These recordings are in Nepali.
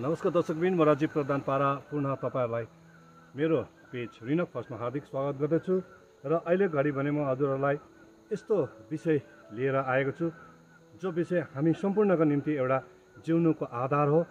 नमस्कार दर्शकबिन, म राजीव प्रधान पारा पुनः तपाईहरुलाई मेरो पेज रिनक फर्स्टमा हार्दिक स्वागत गर्दछु। र अहिले घडी भने म हजुरहरूलाई यस्तो विषय लिएर आएको छु जो विषय हामी सम्पूर्णको निम्ति एउटा जिउनुको आधार हो।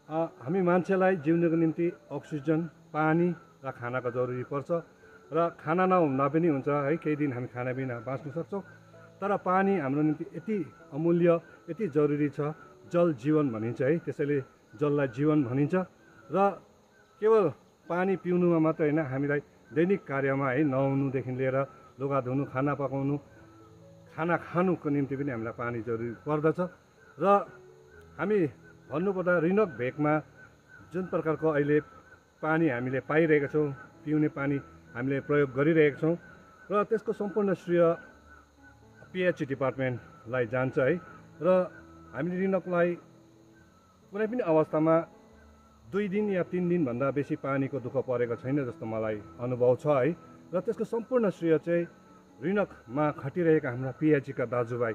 हामी मान्छेलाई जिउनुको निम्ति अक्सिजन, पानी र खानाको जरुरी पर्छ र खाना नहुँदा पनि हुन्छ है, केही दिन हामी खाना बिना बाँच्न सक्छौँ। तर पानी हाम्रो निम्ति यति अमूल्य, यति जरुरी छ। जल जीवन भनिन्छ है, त्यसैले जललाई जीवन भनिन्छ। र केवल पानी पिउनुमा मात्र होइन, हामीलाई दैनिक कार्यमा है, नुहाउनुदेखि लिएर लुगा धुनु, खाना पकाउनु, खाना खानुको निम्ति पनि हामीलाई पानी जरुरी पर्दछ। र हामी भन्नुपर्दा रिनक भेकमा जुन प्रकारको अहिले पानी हामीले पाइरहेका छौँ, पिउने पानी हामीले प्रयोग गरिरहेका छौँ र त्यसको सम्पूर्ण श्रेय पिएचई डिपार्टमेन्टलाई जान्छ है। र हामीले रिनकलाई कुनै पनि अवस्थामा 2 दिन या 3 दिनभन्दा बेसी पानीको दुःख परेको छैन जस्तो मलाई अनुभव छ है। र त्यसको सम्पूर्ण श्रेय चाहिँ रिनकमा खटिरहेका हाम्रा पिएचईका दाजुभाइ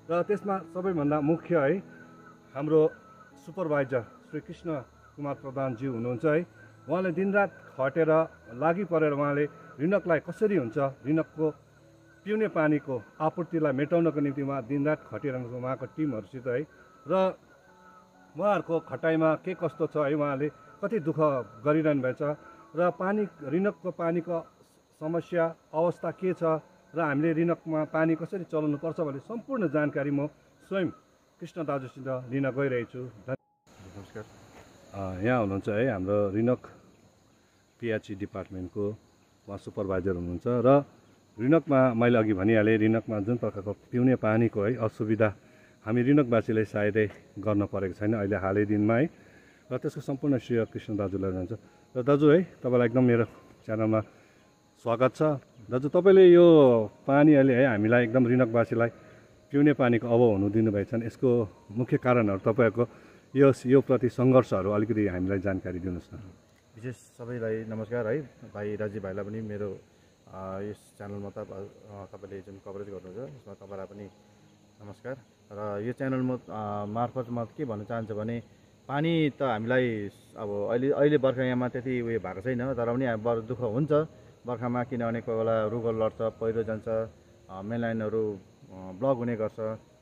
र त्यसमा सबैभन्दा मुख्य है हाम्रो सुपरभाइजर श्री कृष्ण कुमार प्रधानजी हुनुहुन्छ है। उहाँले दिनरात खटेर लागि परेर उहाँले रिनकलाई कसरी हुन्छ, रिनकको पिउने पानीको आपूर्तिलाई मेटाउनको निम्ति उहाँ दिनरात खटिरहनु उहाँको टिमहरूसित है। र उहाँहरूको खटाइमा के कस्तो छ है, उहाँले कति दुःख गरिरहनु भएको छ र रिनकको पानीको समस्या अवस्था के छ र हामीले रिनकमा पानी कसरी चलाउनु पर्छ भन्ने सम्पूर्ण जानकारी म स्वयं कृष्ण दाजुसित लिन गइरहेको छु। नमस्कार। यहाँ हुनुहुन्छ है हाम्रो रिनक पिएचई डिपार्टमेन्टको उहाँ सुपरभाइजर हुनुहुन्छ। र रिनकमा मैले अघि भनिहालेँ, रिनकमा जुन प्रकारको पिउने पानीको है असुविधा हामी रिनकवासीले सायदै गर्न परेको छैन अहिले हालै दिनमा है। र त्यसको सम्पूर्ण श्रेय कृष्ण दाजुलाई जान्छ। र दाजु है, तपाईँलाई एकदम मेरो च्यानलमा स्वागत छ। दाजु, तपाईँले यो पानी अहिले है हामीलाई एकदम रिनकवासीलाई पिउने पानीको अभाव हुनु दिनुभएको छन्, यसको मुख्य कारणहरू तपाईँहरूको यो प्रति सङ्घर्षहरू अलिकति हामीलाई जानकारी दिनुहोस् न। विशेष सबैलाई नमस्कार है, भाइ राजीव भाइलाई पनि मेरो यस च्यानलमा तपाईँले जुन कभरेज गर्नुहुन्छ यसमा तपाईँलाई पनि नमस्कार। र यो च्यानल मार्फत म के भन्न चाहन्छु भने पानी त हामीलाई अब अहिले बर्खा याममा त्यति उयो भएको छैन, तर पनि दुःख हुन्छ बर्खामा, किनभने कोही बेला रुगल लड्छ, पहिरो जान्छ, मेनलाइनहरू ब्लक हुने गर्छ,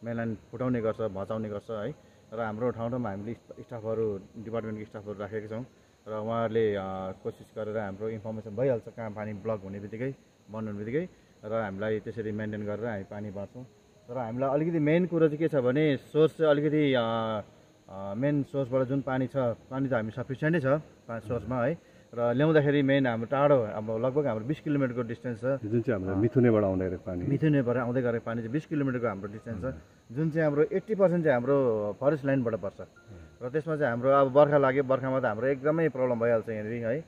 मेनलाइन फुटाउने गर्छ, भचाउने गर्छ है। र हाम्रो ठाउँ ठाउँमा हामीले स्टाफहरू, डिपार्टमेन्टको स्टाफहरू राखेका छौँ र उहाँहरूले कोसिस गरेर हाम्रो इन्फर्मेसन भइहाल्छ कहाँ पानी ब्लक हुने बित्तिकै, बन्द हुने बित्तिकै, र हामीलाई त्यसरी मेन्टेन गरेर हामी पानी बाँच्छौँ। तर हामीलाई अलिकति मेन कुरो चाहिँ के छ भने सोर्स चाहिँ अलिकति मेन सोर्सबाट जुन पानी छ, पानी त हामी सफिसियन्टै छ सोर्समा है। र ल्याउँदाखेरि मेन हाम्रो टाढो, अब लगभग हाम्रो 20 किलोमिटरको डिस्टेन्स छ, जुन चाहिँ हाम्रो मिथुनेबाट आउँदै गरेको पानी, मिथुनेबाट आउँदै गरेको पानी चाहिँ 20 किलोमिटरको हाम्रो डिस्टेन्स छ, जुन चाहिँ हाम्रो 80% चाहिँ हाम्रो फरेस्ट लाइनबाट पर्छ। र त्यसमा चाहिँ हाम्रो अब बर्खा लाग्यो, बर्खामा त हाम्रो एकदमै प्रब्लम भइहाल्छ यहाँनिर है।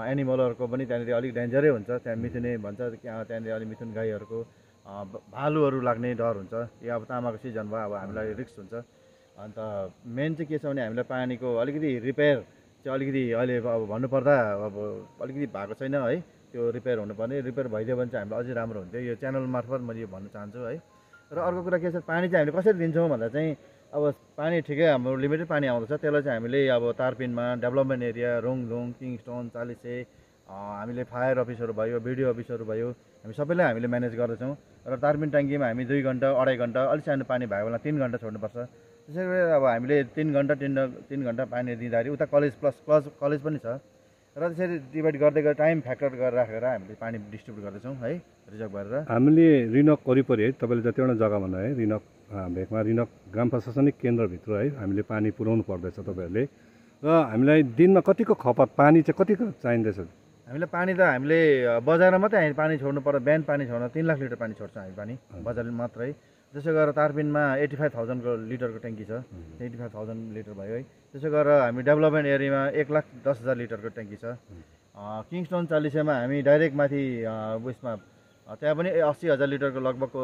एनिमलहरूको पनि त्यहाँनिर अलिक डेन्जरै हुन्छ, त्यहाँ मिथुने भन्छ, त्यहाँनिर अलिक मिथुन गाईहरूको भालुहरू लाग्ने डर हुन्छ। यो अब तामाको सिजन भयो, अब हामीलाई रिस्क हुन्छ। अन्त मेन चाहिँ के छ भने हामीलाई पानीको अलिकति रिपेयर चाहिँ अलिकति अहिले अब भन्नुपर्दा अब अलिकति भएको छैन है, त्यो रिपेयर हुनुपर्ने, रिपेयर भइदियो भने चाहिँ हामीलाई अझै राम्रो हुन्थ्यो। यो च्यानल मार्फत मैले यो भन्न चाहन्छु है। र अर्को कुरा के छ, पानी चाहिँ हामीले कसरी दिन्छौँ भन्दा चाहिँ अब पानी ठिकै हाम्रो लिमिटेड पानी आउँदछ, त्यसलाई चाहिँ हामीले अब तारपिनमा, डेभलपमेन्ट एरिया, रोङधुङ, किङस्टोन, चालिसे, हामीले फायर अफिसहरू भयो, बिडिओ अफिसहरू भयो, हामी सबैलाई हामीले म्यानेज गर्दछौँ। र तारपिन ट्याङ्कीमा हामी 2 घन्टा, 2.5 घन्टा, अलिक सानो पानी भएको बेला 3 घन्टा छोड्नुपर्छ। त्यसै गरी अब हामीले 3 घन्टा पानी दिँदाखेरि उता कलेज कलेज पनि छ, र त्यसरी डिभाइड गर्दै गरेर टाइम फ्याक्टर गरेर राखेर हामीले पानी डिस्ट्रिब्युट गर्दैछौँ है, रिजर्भ गरेर। हामीले रिनक वरिपरि है, तपाईँले जतिवटा जग्गा भन्नु है, रिनक भेकमा रिनक ग्राम प्रशासनिक केन्द्रभित्र है हामीले पानी पुर्याउनु पर्दैछ तपाईँहरूले। र हामीलाई दिनमा कतिको खपत पानी चाहिँ कतिको चाहिँदैछ? हामीलाई पानी त हामीले बजारमा मात्रै हामी पानी छोड्नु पर्दा बिहान पानी छोड्न 3 लाख लिटर पानी छोड्छौँ हामी पानी बजारमा मात्रै। त्यसो गरेर तारपिनमा 85,000 लिटरको ट्याङ्की छ, 85,000 लिटर भयो है। त्यसो गरेर हामी डेभलपमेन्ट एरियामा 1,10,000 लिटरको ट्याङ्की छ। किङस्टोन चालिसेमा हामी डाइरेक्ट माथि उयसमा त्यहाँ पनि 80,000 लिटरको लगभगको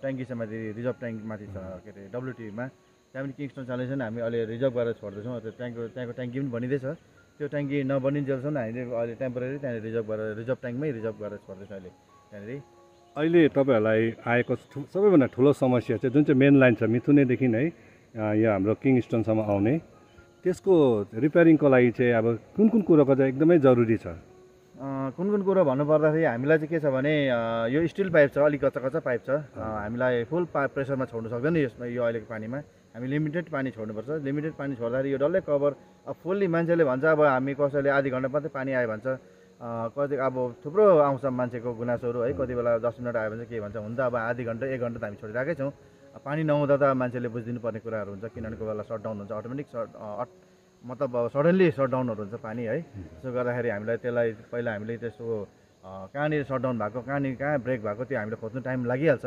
ट्याङ्की छ, माथि रिजर्भ ट्याङ्क माथि छ, के अरे WTमा। त्यहाँ पनि किङस्टोन चालिसे हामी अहिले रिजर्भ गरेर छोड्दैछौँ। त्यो त्यहाँको ट्याङ्की पनि बनिँदैछ, त्यो ट्याङ्की नबनिन्जेलसम्म हामीले अहिले टेम्पोरेरी त्यहाँनिर रिजर्भ ट्याङ्कमै रिजर्भ गरेर छोड्दैछौँ अहिले त्यहाँनिर। अहिले तपाईँहरूलाई आएको सबैभन्दा ठुलो समस्या चाहिँ जुन चाहिँ मेन लाइन छ मिथुनेदेखि है यहाँ हाम्रो किङस्टोनसम्म आउने त्यसको रिपेयरिङको लागि चाहिँ अब कुन कुन कुरोको चाहिँ एकदमै जरुरी छ? कुन कुन कुरो भन्नुपर्दाखेरि हामीलाई चाहिँ के छ भने यो स्टिल पाइप छ, अलिक कच्चा कच्चा पाइप छ। हामीलाई फुल प्रेसरमा छोड्नु सक्दैन यसमा, यो अहिलेको पानीमा हामी लिमिटेड पानी छोड्नुपर्छ। लिमिटेड पानी छोड्दाखेरि यो डल्लै कभर फुल्ली मान्छेले भन्छ अब हामी कसैले आधी घन्टा मात्रै पानी आयो भन्छ, कति अब थुप्रो आउँछ मान्छेको गुनासोहरू है, कति बेला 10 मिनट आयो भने के भन्छ, हुन त अब आधी घन्टा 1 घन्टा त हामी छोडिरहेकै छौँ। पानी नहुँदा त मान्छेले बुझिदिनु पर्ने कुराहरू हुन्छ, किनभने कोही बेला सटडाउन हुन्छ, अटोमेटिक मतलब सडनली सटडाउनहरू हुन्छ पानी है। त्यसो गर्दाखेरि हामीलाई त्यसलाई पहिला हामीले त्यसको कहाँनिर सटडाउन भएको, कहाँ ब्रेक भएको त्यो हामीले खोज्नु टाइम लागिहाल्छ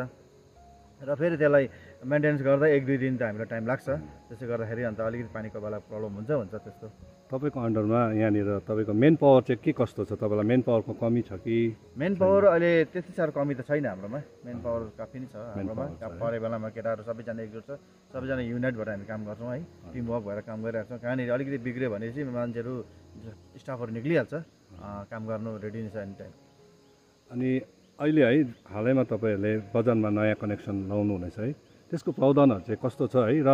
र फेरि त्यसलाई मेन्टेनेन्स गर्दा 1-2 दिन त हामीलाई टाइम लाग्छ। त्यसो गर्दाखेरि अन्त अलिकति पानीको बेला प्रब्लम हुन्छ त्यस्तो। तपाईँको अन्डरमा यहाँनिर तपाईँको मेन पावर चाहिँ के कस्तो छ? तपाईँलाई मेन पावरको कमी छ कि? मेन पावर अहिले त्यति साह्रो कमी त छैन हाम्रोमा, मेन पावर काफी नै छ हाम्रोमा। परे बेलामा केटाहरू सबैजना एकजुट छ, सबैजना युनाइट भएर हामी काम गर्छौँ है, टिम वर्क भएर काम गरिरहेको छौँ। कहाँनिर अलिकति बिग्रियो भनेपछि मान्छेहरू स्टाफहरू निक्लिहाल्छ, काम गर्नु रेडी नै छ एनी टाइम। अनि अहिले है हालैमा तपाईँहरूले बजारमा नयाँ कनेक्सन लाउनु हुनेछ है, त्यसको प्रावधानहरू चाहिँ कस्तो छ है? र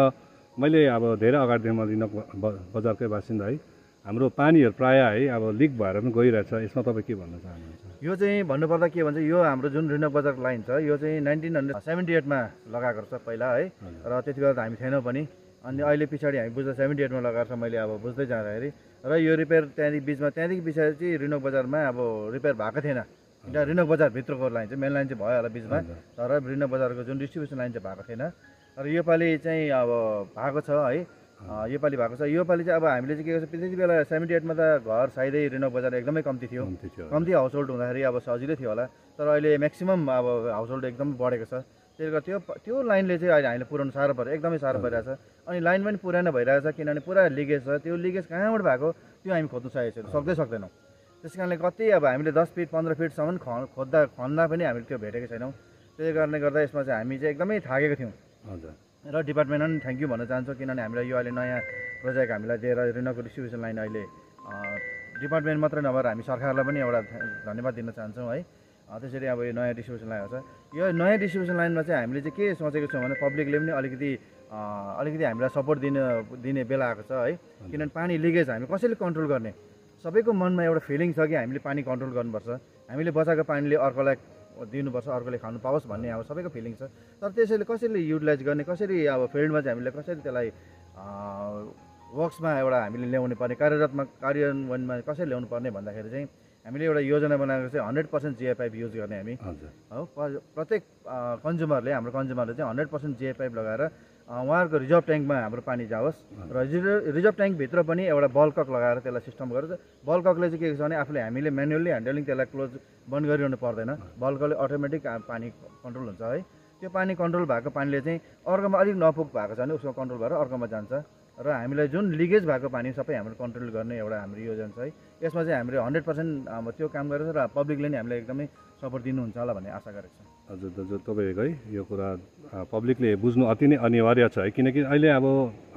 मैले अब धेरै अगाडिदेखि म रिनक बजारकै बासिन्दा है, हाम्रो पानीहरू प्रायः है अब लिक भएर पनि गइरहेछ, यसमा तपाईँ के भन्न चाहनुहुन्छ? यो चाहिँ भन्नुपर्दा के भन्छ, यो हाम्रो जुन रिनक बजार लाइन छ यो चाहिँ 1978 मा लगाएको छ पहिला है, र त्यति बेला त हामी थिएनौँ पनि। अनि अहिले पछाडि हामी बुझ्दा 78 मा लगाएर छ, मैले अब बुझ्दै जाँदाखेरि। र यो रिपेयर त्यहाँदेखि पछाडि चाहिँ रिनक बजारमा अब रिपेयर भएको थिएन, किनभने रिनक बजारभित्रको लाइन चाहिँ मेन लाइन चाहिँ भयो होला बिचमा, तर रिनक बजारको जुन डिस्ट्रिब्युसन लाइन चाहिँ भएको थिएन। र योपालि चाहिँ अब भएको छ है, योपालि भएको छ। योपालि चाहिँ अब हामीले चाहिँ के गर्छ, त्यति बेला 78 मा त घर सायदै रिनक बजार एकदमै कम्ती थियो, कम्ती हाउस होल्ड हुँदाखेरि अब सजिलै थियो होला, तर अहिले म्याक्सिमम अब हाउस होल्ड एकदमै बढेको छ। त्यसले गर्दा त्यो लाइनले चाहिँ अहिले हामीले पुऱ्याउनु साह्रो पऱ्यो, एकदमै साह्रो परिरहेछ। अनि लाइन पनि पुरानो भइरहेछ, किनभने पुरा लिकेज छ। त्यो लिकेज कहाँबाट भएको त्यो हामी खोज्नु सक्दैनौँ। त्यस कारणले कति अब हामीले 10 फिट 15 फिटसम्म खन्दा पनि हामीले त्यो भेटेकै छैनौँ। त्यसले कारणले गर्दा यसमा चाहिँ हामी चाहिँ एकदमै थाकेको थियौँ। हजुर। र डिपार्टमेन्टमा पनि थ्याङ्क यू भन्न चाहन्छु, किनभने हामीलाई यो अहिले नयाँ प्रोजेक्ट हामीलाई दिएर रिनकको डिस्ट्रिब्युसन लाइन अहिले डिपार्टमेन्ट मात्रै नभएर हामी सरकारलाई पनि एउटा धन्यवाद दिन चाहन्छौँ है। त्यसरी अब यो नयाँ डिस्ट्रिब्युसन लाइन छ। यो नयाँ डिस्ट्रिब्युसन लाइनमा चाहिँ हामीले चाहिँ के सोचेको छौँ भने पब्लिकले पनि अलिकति हामीलाई सपोर्ट दिने बेला आएको छ है, किनभने पानी लिकेज हामी कसैले कन्ट्रोल गर्ने, सबैको मनमा एउटा फिलिङ छ कि हामीले पानी कन्ट्रोल गर्नुपर्छ, हामीले बचाएको पानीले अर्कोलाई दिनुपर्छ, अर्कोले खानु पाओस् भन्ने अब सबैको फिलिङ छ। तर त्यसैले कसरी युटिलाइज गर्ने, कसरी अब फिल्डमा चाहिँ हामीले कसरी त्यसलाई वर्क्समा एउटा हामीले ल्याउनु पर्ने, कार्यान्वयनमा कसरी ल्याउनु पर्ने भन्दाखेरि चाहिँ हामीले एउटा योजना बनाएको चाहिँ 100% जिए पाइप युज गर्ने हामी हो। प्रत्येक कन्ज्युमरले, हाम्रो कन्ज्युमरले चाहिँ 100% जिए पाइप लगाएर उहाँहरूको रिजर्भ ट्याङ्कमा हाम्रो पानी जाओस्, र रिजर्भ ट्याङ्कभित्र पनि एउटा बल्कक लगाएर त्यसलाई सिस्टम गरेर, बल्ककले चाहिँ के छ भने आफूले हामीले म्यानुअली ह्यान्डलिङ त्यसलाई क्लोज बन्द गरिरहनु पर्दैन, बल्कले अटोमेटिक पानी कन्ट्रोल हुन्छ है। त्यो पानी कन्ट्रोल भएको पानीले चाहिँ अर्कोमा अलिक नपुग भएको छ भने उसको कन्ट्रोल भएर अर्कोमा जान्छ, र हामीलाई जुन लिकेज भएको पानी सबै हामीले कन्ट्रोल गर्ने एउटा हाम्रो योजना छ है। यसमा चाहिँ हामीले 100% अब त्यो काम गरेर र पब्लिकले नि हामीलाई एकदमै सपोर्ट दिनुहुन्छ होला भन्ने आशा गरेको छ। हजुर दाजु, तपाईँको है यो कुरा पब्लिकले बुझ्नु अति नै अनिवार्य छ है, किनकि अहिले अब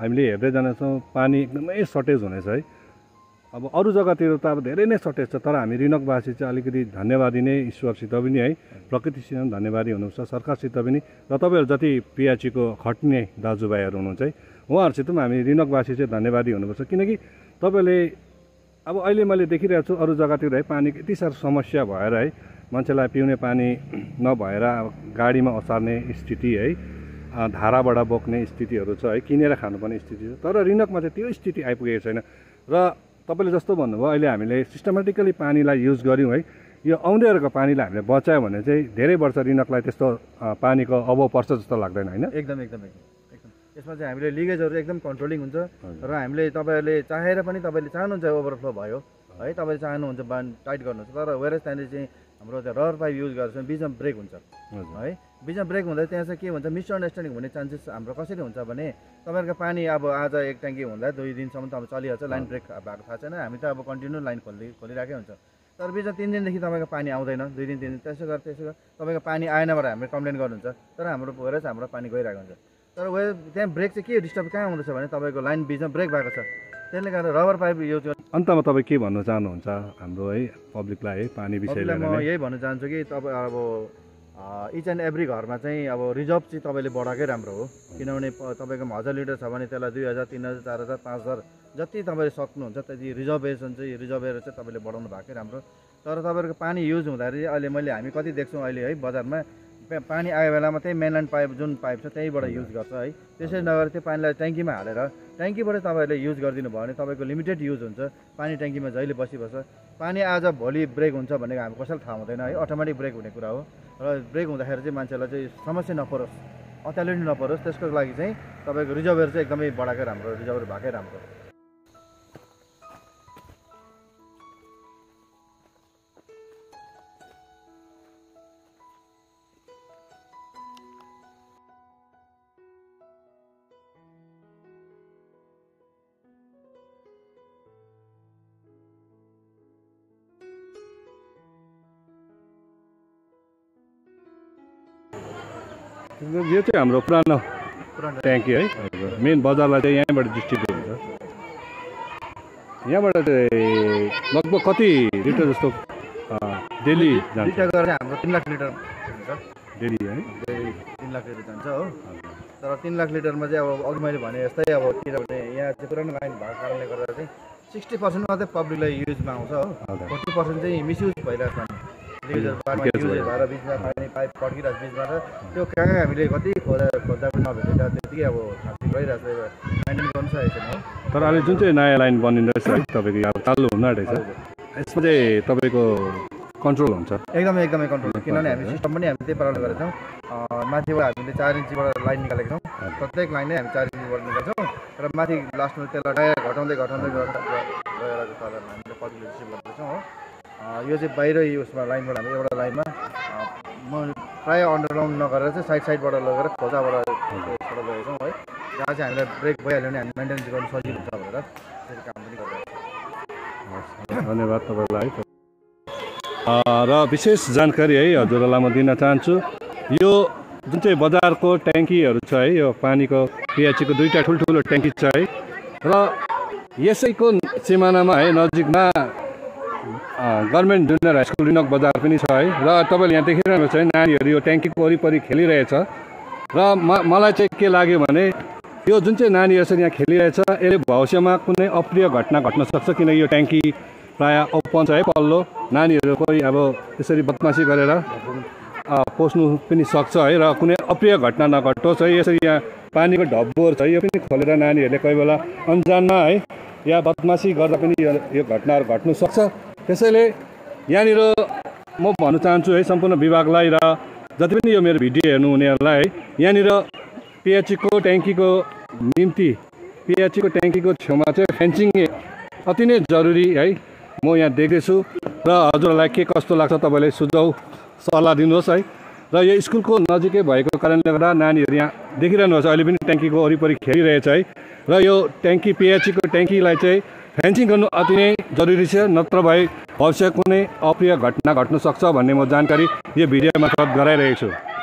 हामीले हेर्दै जानेछौँ पानी एकदमै सर्टेज हुनेछ है। अब अरू जग्गातिर त अब धेरै नै सर्टेज छ, तर हामी रिनकवासी चाहिँ अलिकति धन्यवादी नै, ईश्वरसित पनि है, प्रकृतिसित पनि धन्यवादी हुनुहुन्छ, सरकारसित पनि, र तपाईँहरू जति पिएचईको खट्ने दाजुभाइहरू हुनुहुन्छ है उहाँहरूसित पनि हामी रिनकवासी चाहिँ धन्यवादी हुनुपर्छ। किनकि तपाईँले अब अहिले मैले देखिरहेको छु अरू जग्गातिर है पानी यति साह्रो समस्या भएर है, मान्छेलाई पिउने पानी नभएर गाडीमा ओसार्ने स्थिति है, धाराबाट बोक्ने स्थितिहरू छ है, किनेर खानुपर्ने स्थिति छ। तर रिनकमा चाहिँ त्यो स्थिति आइपुगेको छैन। र तपाईँले जस्तो भन्नुभयो अहिले हामीले सिस्टमेटिकली पानीलाई युज गऱ्यौँ है, यो आउँदैहरूको पानीलाई हामीले बचायो भने चाहिँ धेरै वर्ष रिनकलाई त्यस्तो पानीको अभाव पर्छ जस्तो लाग्दैन होइन? एकदम यसमा चाहिँ हामीले लिकेजहरू एकदम कन्ट्रोलिङ हुन्छ, र हामीले तपाईँहरूले चाहेर पनि तपाईँले चाहनुहुन्छ ओभरफ्लो भयो है, तपाईँले चाहनुहुन्छ बान टाइट गर्नुहुन्छ, तर वेरेज त्यहाँनिर चाहिँ हाम्रो त्यो रबर पाइप युज गरेर बिचमा ब्रेक हुन्छ है। बिचमा ब्रेक हुँदा त्यहाँ चाहिँ के हुन्छ, मिसअन्डरस्ट्यान्डिङ हुने चान्सेस हाम्रो कसरी हुन्छ भने तपाईँहरूको पानी अब आज एक ट्याङ्की हुँदा 2 दिनसम्म त अब चलिहाल्छ, लाइन ब्रेक भएको थाहा छैन, हामी त अब कन्टिन्यू लाइन खोलिरहेकै हुन्छ। तर बिचमा 3 दिनदेखि तपाईँको पानी आउँदैन, 2 दिन 3 दिन, त्यसो गरेर तपाईँको पानी आएन भनेर हामीले कम्प्लेन गर्नुहुन्छ, तर हाम्रो भएर चाहिँ हाम्रो पानी गइरहेको हुन्छ। तर त्यहाँ ब्रेक चाहिँ के डिस्टर्ब कहाँ हुँदैछ भने तपाईँको लाइन बिचमा ब्रेक भएको छ, त्यसले गर्दा रबर पाइप युज गर्नु। अन्तमा तपाईँ के भन्न चाहनुहुन्छ हाम्रो है पब्लिकलाई है पानी विषयमा? म यही भन्न चाहन्छु कि तपाईँ अब इच एन्ड एभ्री घरमा चाहिँ अब रिजर्भ चाहिँ तपाईँले बढाएकै राम्रो हो किनभने तपाईँकोमा 1000 लिटर छ भने त्यसलाई 2000 3000 4000 5000 जति तपाईँले सक्नुहुन्छ त्यति रिजर्भेसन चाहिँ रिजर्भर चाहिँ तपाईँले बढाउनु भएकै राम्रो तर तपाईँहरूको पानी युज हुँदाखेरि अहिले हामी कति देख्छौँ अहिले है बजारमा पानी आएको बेलामा त्यही मेनल्यान्ड पाइप जुन पाइप छ त्यहीबाट युज गर्छ है त्यसरी नगरेर त्यो पानीलाई ट्याङ्कीमा हालेर ट्याङ्कीबाट तपाईँहरूले युज गरिदिनु भयो भने तपाईँको लिमिटेड युज हुन्छ पानी ट्याङ्कीमा जहिले बसिबस्छ पानी आज भोलि ब्रेक हुन्छ भनेको हामी कसैलाई थाहा हुँदैन है अटोमेटिक ब्रेक हुने कुरा हो र ब्रेक हुँदाखेरि चाहिँ मान्छेलाई चाहिँ समस्या नपरोस् अत्यालिनु नपरोस् त्यसको लागि चाहिँ तपाईँको रिजर्भर चाहिँ एकदमै बढाएकै राम्रो रिजर्भर भएकै राम्रो यो चाहिँ हाम्रो पुरानो ट्याङ्की है मेन बजारलाई चाहिँ यहीँबाट डिस्ट्रिब्युट हुन्छ यहाँबाट चाहिँ लगभग कति लिटर जस्तो डेली जान्छ हाम्रो 3 लाख लिटर हुन्छ डेली है 3 लाख लिटर जान्छ हो तर 3 लाख लिटरमा चाहिँ अब अघि मैले भने जस्तै अब किनभने यहाँ चाहिँ पुरानो लाइन भएको कारणले गर्दा चाहिँ 60% मात्रै पब्लिकलाई युजमा आउँछ हो 40% चाहिँ मिसयुज भइरहेको छ भएर बिचमा पानी पाइप पड्किरहेको बिचमा त्यो कहाँ हामीले कति खोज्दा पनि नभेटेर त्यतिकै अब खाँची गइरहेको छ मेन्टेन गर्नु सकेको छैन हो तर अहिले जुन चाहिँ नयाँ लाइन बनिँदैछ है तपाईँको अब चालु हुन आँटेको छ यसमा चाहिँ तपाईँको कन्ट्रोल हुन्छ एकदमै कन्ट्रोल किनभने हामी सिस्टम पनि हामी त्यही पाराले गरेका छौँ माथिबाट हामीले 4 इन्चीबाट लाइन निकालेका छौँ प्रत्येक लाइन नै हामी 4 इन्चीबाट निकाल्छौँ र माथि लास्टमा त्यसलाई टायर घटाउँदै गएर हामीले कतिले रिसिभ गर्दैछौँ हो यो चाहिँ बाहिर उसमा लाइनबाट हामी एउटा लाइनमा म प्रायः अन्डरग्राउन्ड नगरेर चाहिँ साइडबाट लगेर खोजाबाट लगेको छौँ है जहाँ चाहिँ हामीलाई ब्रेक भइहाल्यो भने हामी मेन्टेनेन्स गर्नु सजिलो हुन्छ भनेर त्यसरी काम पनि गरिरहेको धन्यवाद तपाईँलाई र विशेष जानकारी है हजुरलाई म दिन चाहन्छु यो जुन चाहिँ बजारको ट्याङ्कीहरू छ है यो पानीको पिएचईको 2टा ठुल्ठुलो ट्याङ्की छ है र यसैको सिमानामा है नजिकमा गभर्मेन्ट जुनियर हाई स्कुल रिनक बजार पनि छ है र तपाईँले यहाँ देखिरहनु छ नानीहरू यो ट्याङ्कीको वरिपरि खेलिरहेछ र मलाई चाहिँ के लाग्यो भने यो जुन चाहिँ नानीहरू चाहिँ यहाँ खेलिरहेछ यसले भविष्यमा कुनै अप्रिय घटना घट्न सक्छ किन यो ट्याङ्की प्रायः ओपन छ है पल्लो नानीहरू कोही अब यसरी बदमासी गरेर पस्नु पनि सक्छ है र कुनै अप्रिय घटना नघटोस् है यसरी यहाँ पानीको ढब्बोहरू छ यो पनि खोलेर नानीहरूले कोही बेला अन्जानमा है या बदमासी गर्दा पनि यो घटनाहरू घट्नु सक्छ त्यसैले यहाँनिर म भन्न चाहन्छु है सम्पूर्ण विभागलाई र जति पनि यो मेरो भिडियो हेर्नु हुनेहरूलाई है यहाँनिर पिएचईको ट्याङ्कीको निम्ति पिएचईको ट्याङ्कीको छेउमा चाहिँ फेन्सिङ अति नै जरुरी है म यहाँ देख्दैछु र हजुरहरूलाई के कस्तो लाग्छ तपाईँले सुझाउ सल्लाह दिनुहोस् है र यो स्कुलको नजिकै भएको कारणले गर्दा नानीहरू यहाँ देखिरहनुहोस् अहिले पनि ट्याङ्कीको वरिपरि खेलिरहेछ है र यो ट्याङ्की पिएचईको ट्याङ्कीलाई चाहिँ फेन्सिङ गर्नु अति नै जरुरी छ नत्र भए भविष्य कुनै अप्रिय घटना घट्न सक्छ भन्ने म जानकारी यो भिडियोमा प्रस्तुत गराइरहेको छु।